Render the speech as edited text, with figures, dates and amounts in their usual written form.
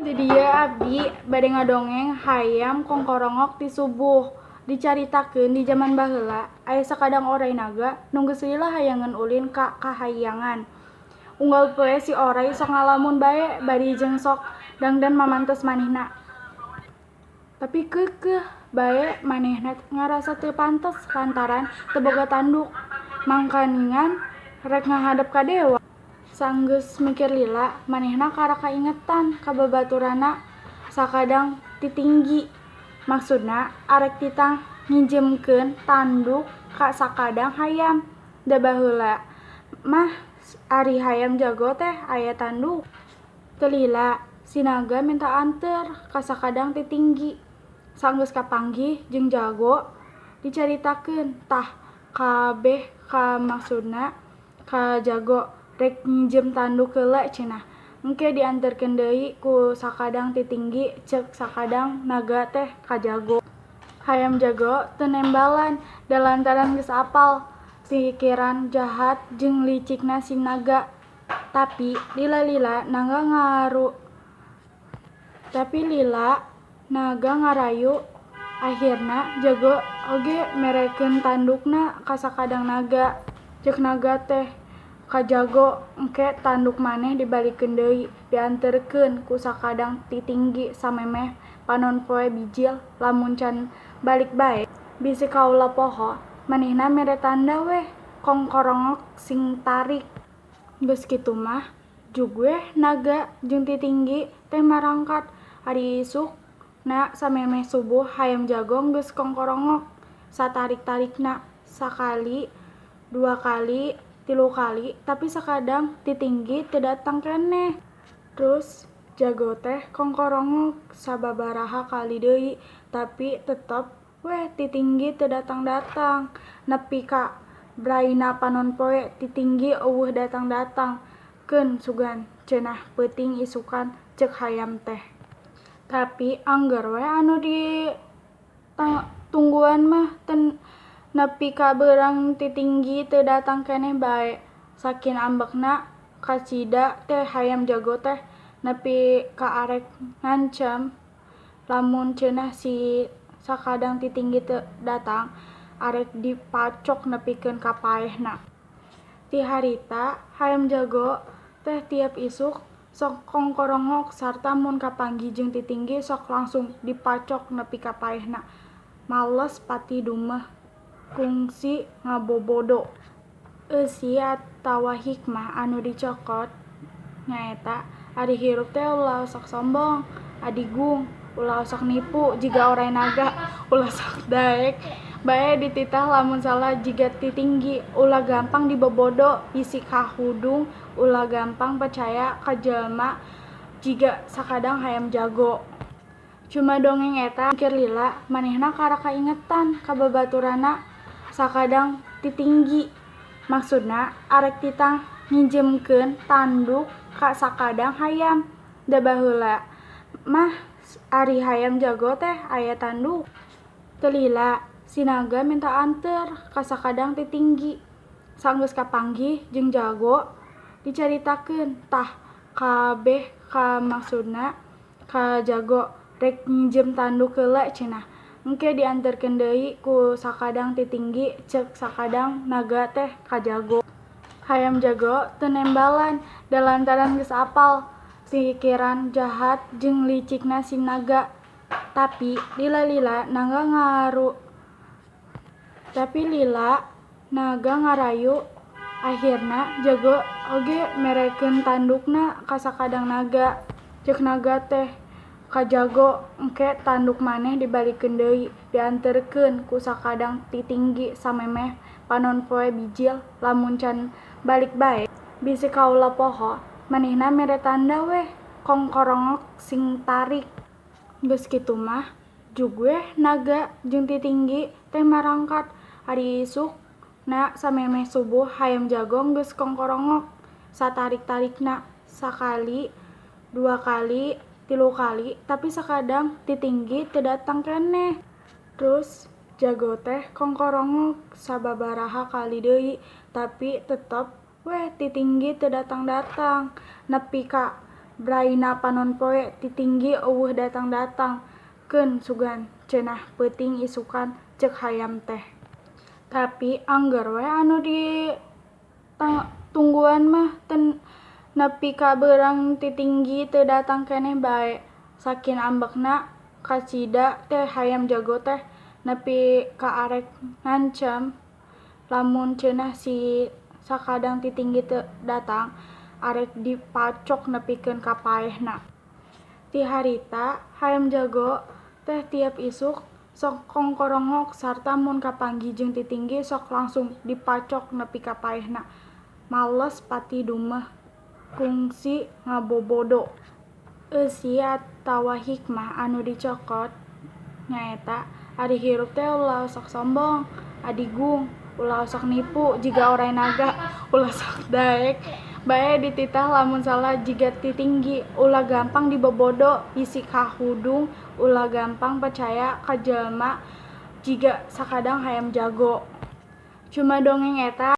Di dieu abdi bade ngadongeng hayam kongkorongok ti subuh. Dicaritakeun di jaman baheula aya sakadang oray naga nu geus lila hayangeun ulin ka kahyangan. Unggal poe si oray sok ngalamun bae bari jeung sok dangdan mamantes manehna. Tapi keukeuh bae manehna ngarasa teu pantes lantaran teu boga tanduk, mangkaningan rek ngahadep ka dewa. Sanggeus mikir lila, manehna karak kaingetan ka babaturanna sakadang ti tinggi. Maksudna arek titah nginjemkeun tanduk ka sakadang hayam, da baheula mah ari hayam jago teh aya tanduk. Teu lila, si naga minta anteur ka sakadang ti tinggi. Sanggeus kapanggih jeung jago, dicaritakeun tah kabeh kamaksudna ka jago, rek nginjem tanduk heula cenah, engke dianterkeun deui ku sakadang ti tinggi ceuk sakadang naga teh ka jago. Hayam jago teu nembalan da lantaran geus apal pikiran jahat jeung licikna si naga. Tapi lila naga ngarayu, ahirna jago oge merekeun tandukna ka sakadang naga. Ceuk naga teh ka jago, engke tanduk maneh dibalikeun deui, dianterkeun ku sakadang ti tinggi samemeh panon poe bijil. Lamun can balik bae, bisi kaula poho, manehna mere tanda weh kongkorongok sing tarik. Geus kitu mah jug weh naga jeung ti tinggi teh marangkat. Ari isukna samemeh subuh hayam jago geus kongkorongok satarik-tarikna, sakali, dua kali, tilu kali, tapi sakadang ti tinggi teu datang keneh. Terus jago teh kongkorongok sababaraha kali deui, tapi tetep weh ti tinggi teu datang-datang. Nepi ka braina panon poe ti tinggi euweuh datang-datang. Keun sugan cenah peuting isukan ceuk hayam teh. Tapi angger we anu ditungguan mah nepi ka beurang ti tinggi teu datang keneh bae. Saking ambekna kacida teh hayam jago teh nepi ka arek ngancem lamun cenah si sakadang ti tinggi teu datang arek dipacok nepikeun ka paehna. Ti harita hayam jago teh tiap isuk sok kongkorongok sarta mun kapanggih jeung ti tinggi sok langsung dipacok nepi ka paehna. Males pati dumeh kungsi ngabobodo. Eusi atawa hikmah anu dicokot nyaeta ari hirup teh ulah sok sombong, adigung, ulah sok nipu jiga oray naga, ulah sok daek bae dititah lamun salah jiga ti tinggi, ulah gampang dibobodo bisi kahudung, ulah gampang percaya ka jelema jiga sakadang hayam jago. Cuma dongeng eta mikir lila, manehna karak kaingetan ka babaturanna sakadang ti tinggi. Maksudna arek titah nginjemkeun tanduk ka sakadang hayam, da baheula mah ari hayam jago teh aya tanduk. Teu lila, si naga minta anteur ka sakadang ti tinggi. Sanggeus kapanggih jeung jago, dicaritakeun tah kabeh kamaksudna ka jago, rek nginjem tanduk heula cenah, engke dianterkeun deui ku sakadang ti tinggi ceuk sakadang naga teh ka jago. Hayam jago teu nembalan da lantaran geus apal pikiran jahat jeung licikna si naga. Tapi lila naga ngarayu, ahirna jago oge merekeun tandukna ka sakadang naga. Ceuk naga teh ka jago, engke tanduk maneh dibalikeun deui, dianterkeun ku sakadang ti tinggi samemeh panon poe bijil. Lamun can balik bae, bisi kaula poho, manehna mere tanda weh kongkorongok sing tarik. Geus kitu mah jug weh naga jeung ti tinggi teh marangkat. Ari isukna samemeh subuh hayam jago geus kongkorongok satarik-tarikna, sakali, dua kali, tilu kali, tapi sakadang ti tinggi teu datang keneh. Terus jago teh kongkorongok sababaraha kali deui, tapi tetep weh ti tinggi teu datang-datang. Nepi ka Braina panon poe titinggi euweuh datang-datang. Keun sugan cenah peuting isukan ceuk hayam teh. Tapi angger we anu ditungguan mah teu nepi ka beurang titinggi teu datang keneh bae. Saking ambekna kacida teh hayam jago teh nepi ka arek ngancem lamun cenah si sakadang titinggi teu datang arek dipacok nepikeun ka paehna. Ti harita hayam jago teh tiap isuk sok kongkorongok sarta mun kapanggih jeung titinggi sok langsung dipacok nepi ka paehna. Males pati dumeh kungsi ngabobodo. Eusi atawa hikmah anu dicokot nyaeta ari hirup teh ulah sok sombong, adigung, ulah sok nipu jiga oray naga, ulah sok daek bae dititah lamun salah jiga titinggi, ulah gampang dibobodo bisi kahudung, ulah gampang percaya ka jelema jiga sakadang hayam jago. Cuma dongeng eta.